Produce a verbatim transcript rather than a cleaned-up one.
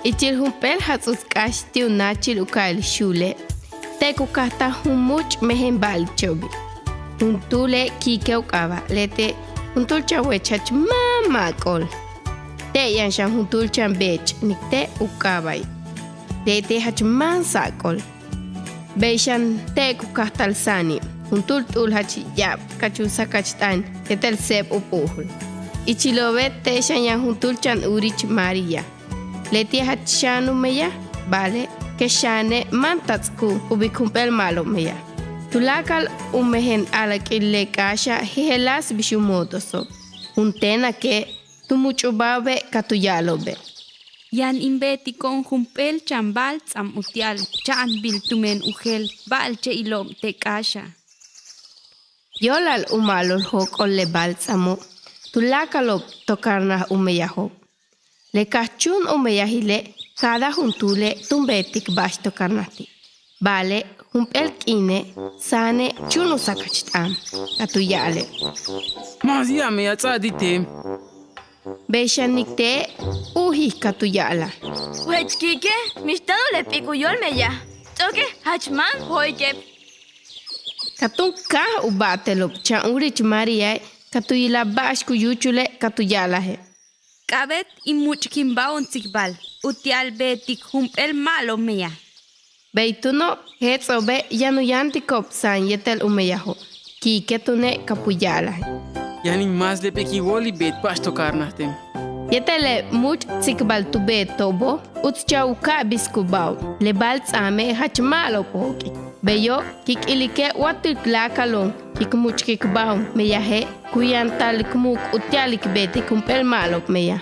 Ichil jump'éel jats'uts k'áax ti' u náachil u ka'ajil Xuule', te' ku kajtal jun múuch' mejen ba'alcho'obi'. Juntúule' Quique u k'aaba', leti'e' juntúul chan weech jach máan ma'ak'ol. Te' yaan xan juntúul chan beech Nicté u k'aaba'i', leti'e' jach máan sa'ak'ol. Bey xan te' ku kajtal Sani, juntúul t'u'ul jach ya'ab ka'ach u sakach t'aan yéetel séeb u p'u'ujul. Ichilo'obe' te' xan yaan juntúul chan uurich María, leti'e' jach xa'an u meyaj, ba'ale' kex xa'ane' máan tats'ukub u k'ubik jump'éel ma'alob meyaj. Tuláakal u mejen a'alak'il le k'áaxa' jejeláas bix u moodoso'ob. Juntéenake' tu múuch'ubáajo'obe' ka tu ya'alo'obe': —Yaan in beetiko'on jump'éel chan ba'alts'am uti'al cha'anbil tumen u jeel ba'alche'ilo'ob te' k'áaxa'. Yo'olal u ma'alol jóok'ol le ba'alts'amo', tuláakalo'ob tokarnaj u meyajo'ob. Le kajchúun u meyajile' cada juntúule' túun beetik ba'ax tokarnaj ti'. Ba'ale' jump'éel k'iine' Sane' chúun u sakach t'aan, ka tu ya'ale': —Mas ya'ab meyaj ts'a'ab ti' teem. Bey xan Nicté u'uji' ka tu ya'alaj: —Weech Quique, mix táanul le p'íik u yóol meyaj, ts'o'oke' jach máan jóoyke'eb. Ka túun káaj u ba'atelo'ob chan uurich Maríae' ka tu yilaj ba'ax ku yúuchule' ka tu ya'alaje': —K'a'abéet in múuch'kiinbao'on tsikbal uti'al beetik jump'éel ma'alob meyaj. Bey túuno' jets'o'obe' yaan u yáantiko'ob San yéetel u meyajo'. Quique túune' ka pu ya'alaje': —Yaan in máas le p'íik in wóolil beet ba'ax tokarnaj teem. Yéetel le múuch' tsikbal tu beeto'obo' uts chan u ka'aj bisikubáajo'ob. Le ba'alts'ame' jach ma'alob jóok'ik. Beyo' kin k ilike' wa tuláakalo'on kin k múuch'kikbáajo'on meyaje' ku yantal k muuk' uti'al k beetik jump'éel ma'alob meyaj.